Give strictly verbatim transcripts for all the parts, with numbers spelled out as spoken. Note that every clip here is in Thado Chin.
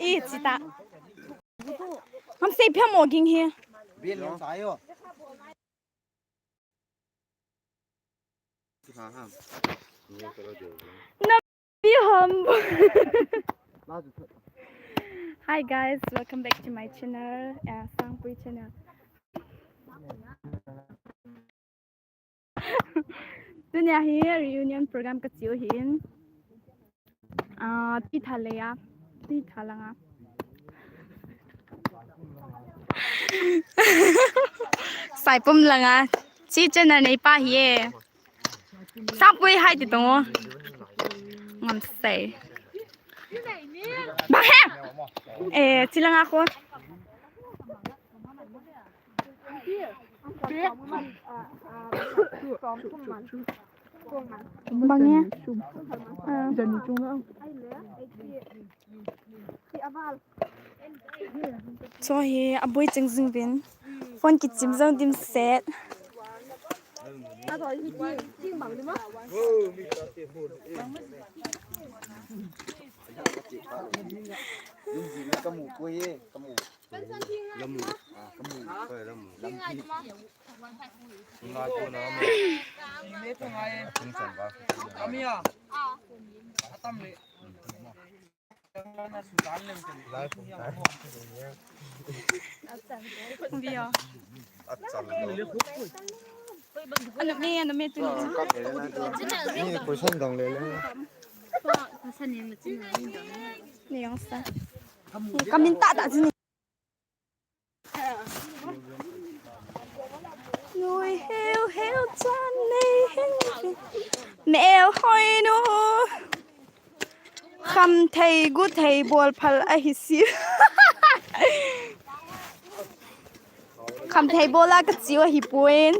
Ih, chita. Ham sei phe mo ging hi. Na pi ham. Hi guys, welcome back to my channel, uh, Sangpui channel. Tunia hi reunion program kachiu hin. Ah, Tuitha leia, Tuitha langa. Saipum langa. Chi channel neipa hi e. Sangpui hai ti tong o. Ngam sei. Bang he. Eh, chi langa ko. Bang ya. Ah. Cho hi aboi cheng jing vin. Phone kichim jong dimset. Kamu ko ye, kamu. Lamu. Ah, kamu. Koi lamu. Lamu. Ngai ko na lamu. Tung chan ba. Kami a. Atam le. Live. Vio. Achal. Anu me, anu me tu. Ni question dong le le. Ni yong sa. Ni kamin ta ta jini. Nui heu heu chan nei hin. Meu hoi nu. Kham thei gu thei bol phal ahi si. Kham thei bol a kachiu ahi puin.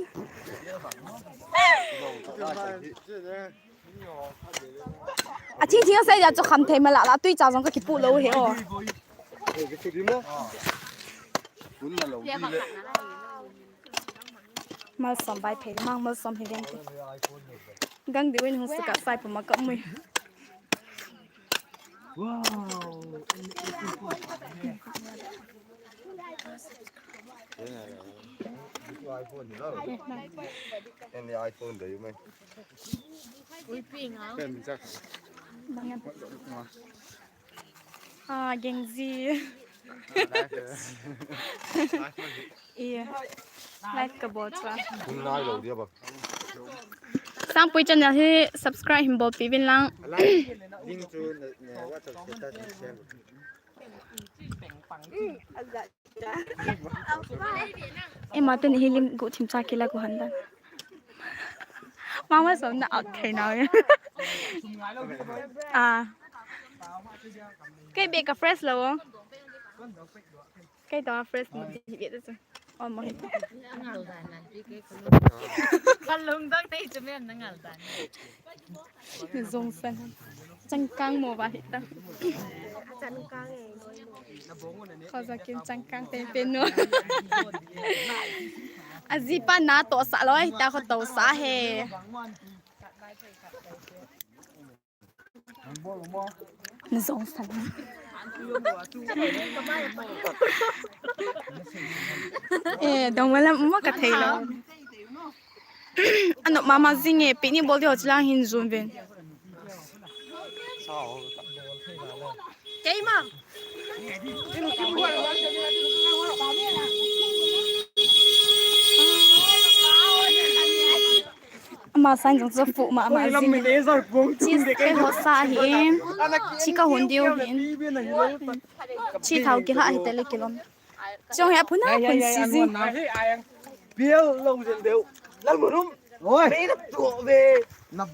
A thing thing a sei dia chu kham thei mala la tui cha jong ka kipu lou he o. Malsom bai phei mang malsom hi vente. Gang di win hung suka sai puma ka mui. Wow. Any iPhone da you mai. Ah, Gen Z. Iya. Live ka bol cha. Sangpui channel hi subscribe hin bolpi vin lang. Link chu na, na WhatsApp status share. Ema teni hi lim gu thim cha kila gu handa. Mama som na out thei na. Ah. Kei be ka fresh lo. Kei to fresh ni ti be tu. Oh, mo. Kalung dang nei chu mem na ngal dan. Zong san. Changkang mo ba hita. Changkang e. Kho za kim changkang te pe no. Aji pa na to sa loi ta kho to sa he. Na zong san. Eh, dong wala mo ka thei lo. Ano mama jing e, picnic bol di ho chilang hin zun ven. Keima. Ama sang jong chu fu ma ma jing. Chi kei ho sa hi. Chi ka hun diu hin. Chi thau kila hi tele kilom. Chong he phun a phun si jing. Bial lo jin deu. Lal murum. Oi. Mei na tu ve. Na.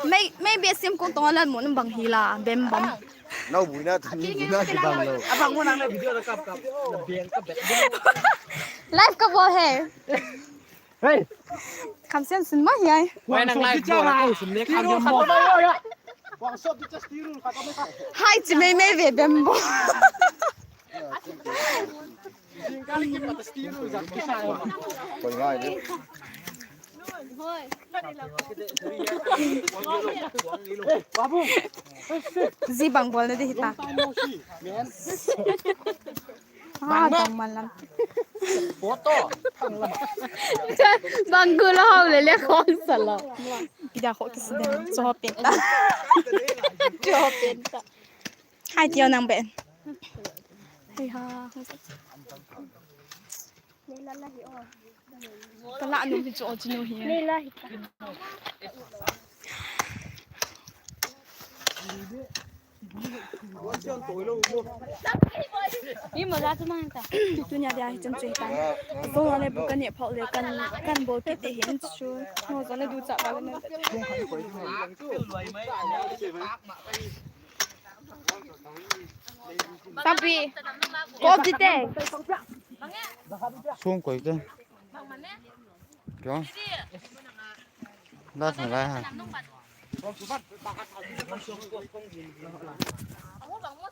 Mei, mei be sim kong tong lal mun bang hi la, bem bam. Nau bui na tu ni bui na ki bang lo. Abang mo nang na video na kap kap. Na beng ka bek. Live ka bol he. Hey. Kam sen sun ma hi ai. Wai nang live bol ko sun ne kam jom mo. Hai chi mei mei ve bem bo. Ji bang bol na di hita. Ah, bang man lam. Bang gulo hau le le khong salo. Pida kho kisiden. Cho penta. Cho penta. Hai tio nang ben. Hei ha. Kala nu hi cho chinu hi. Ni mo la tu mang ta. Tunia dia hi chan chui ta. Ko le bu kan ye phok le kan kan bol kit te hin chu. Mo za le du cha ba le. Tapi. Ko ti te. Sung koi te. Kyo? Last na lai ha.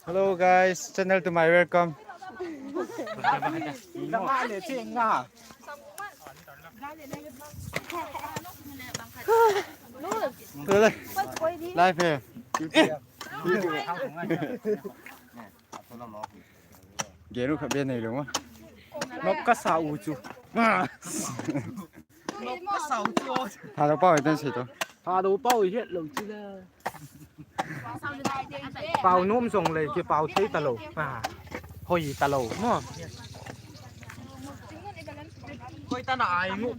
Hello guys, channel to my welcome. Hello, live here. Gelu kha be nei lo ma. Nok ka sa u chu. Nok ka sa u chu. Tha lo pau tan se to. Tha lo pau het lo chu la. Pau nom jong le ki pau thei ta lo. Ha. Hoi ta lo mo. Koi ta na ai mu.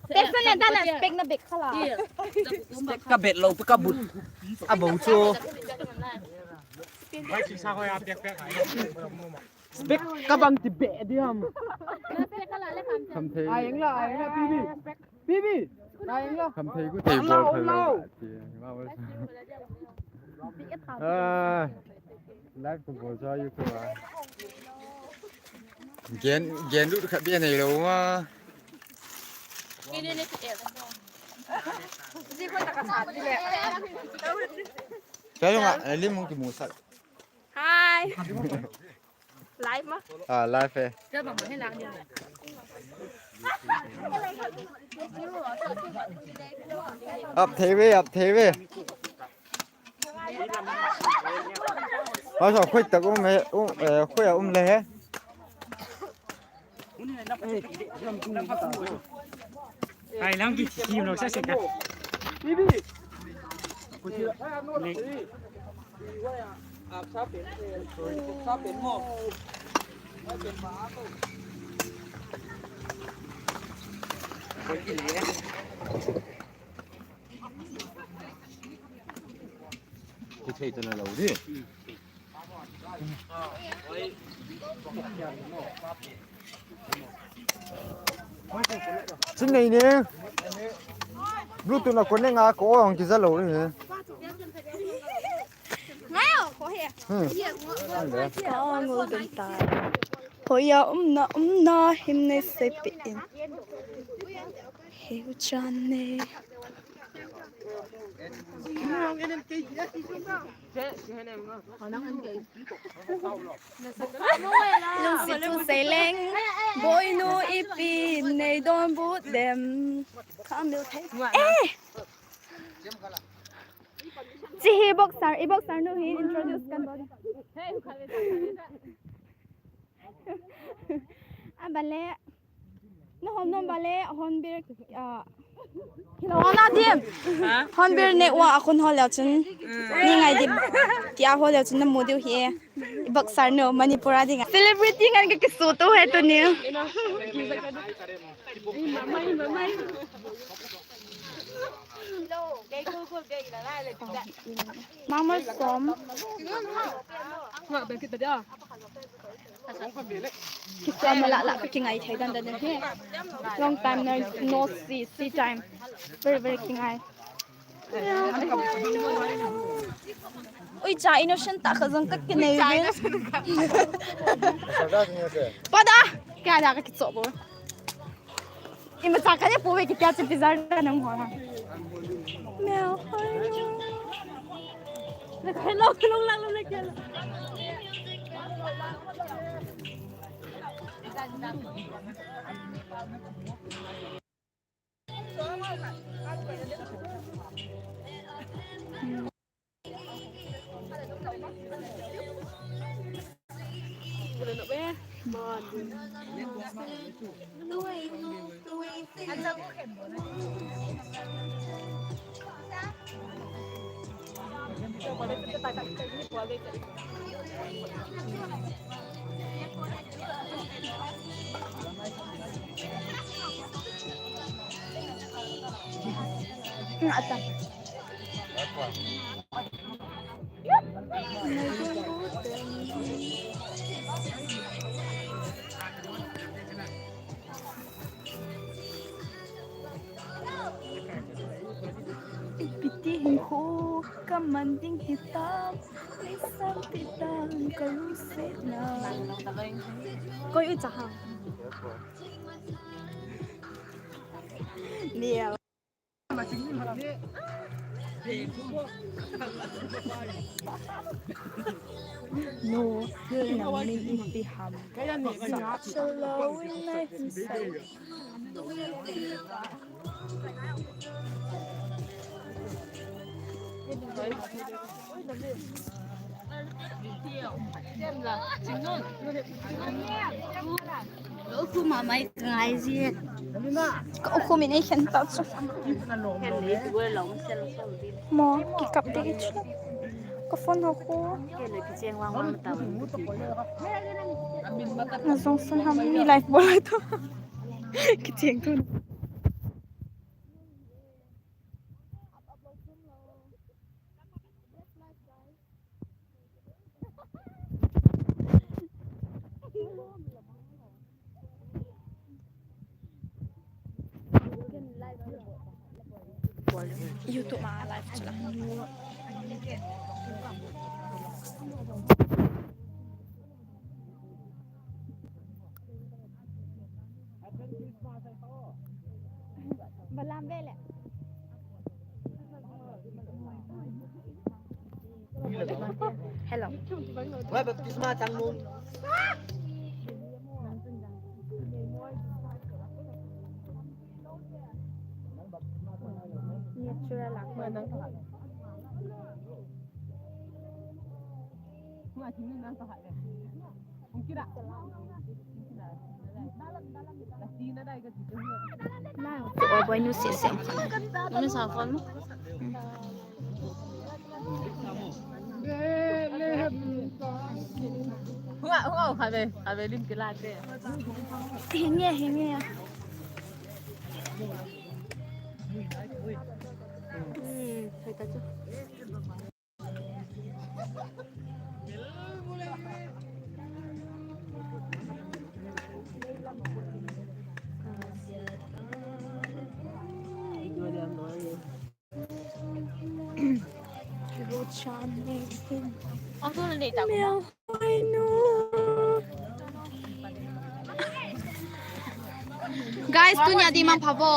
Spec na le dan a spec na bek khala. Spec ka bet lo, ka but. A bo chu. Spec ka bang ti be di ham. Kham thei. Ai la, ai la, P B. P B. Ai la. Kham thei ku thei bol khala. Ah. Live ko bol cho YouTube a. Gen, gen lut khat bia nei lo ma. Cha jong a, lim hung kimu sat. Hi. Live ma. Ah, live eh. Ap thei ve, ap thei ve. Hoi so khoi tak um he, um, eh, khoi a um le he. Ai, lam ki ki lo sa se ka. Ni. Ki thei ta na lo di. Chin nei ne. Bluetooth na connect a ko ong ki za lo ni. Ngai o ko he. Hmm. Ka ngol den tai. Hoiya umna umna him nei sei pe in. He u chan ne. Lungset thu sei leng, boinu ipi nei donbut dem. Khamil thei. Eh! Chi hi boxer, i boxer nu hi introduce kan bol. A bale. Na hon nom bale, Hornbill, ah, hello, na dim. Ha? Hornbill ne wa akun hol leo chun. Ni ngai dim. Tia hol leo chun na mu diu hi. Boxer nu, Manipur a dinga. Celebrity ngan ke kisu tu he tu ni. Mangmal som. Kisu ama lah lah kingai thei dan dan he. Long time no, no see, see time. Very, very kingai. Ui, cha innocent ta kha jong ka kinai ve. Pada. Kya da ka kicho bo. Ima cha ka ne pu ve ki kya che pizza na nang ho ha. Mel hoi. Na ka lo long lang lo na kya. Ipi ti hinkho kaman ding hitam, leiset pitan kaluset na. Koi u cha ha. Nia. No, nang min ipi ham. Such a lonely life inside. Ukhu mama ka ngai ji. Ka ukhu min ei khen ta chu. Mo, kikap ding chu. Ka phone ho khu. Na jong sun ham mi live bol to. Kicheng tu. YouTube ma live chu la. Balam vele. Hello. Wa baptisma chang mun. Natural ako. Boy, boy, nu se se. Nu sa phone mo. Hua, hua, khabe, khabe lim kila te. Hinge, hinge. Hmm, hai ta chu. Guys, tunia di man phavo.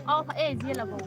Oh, eh, dia la bo.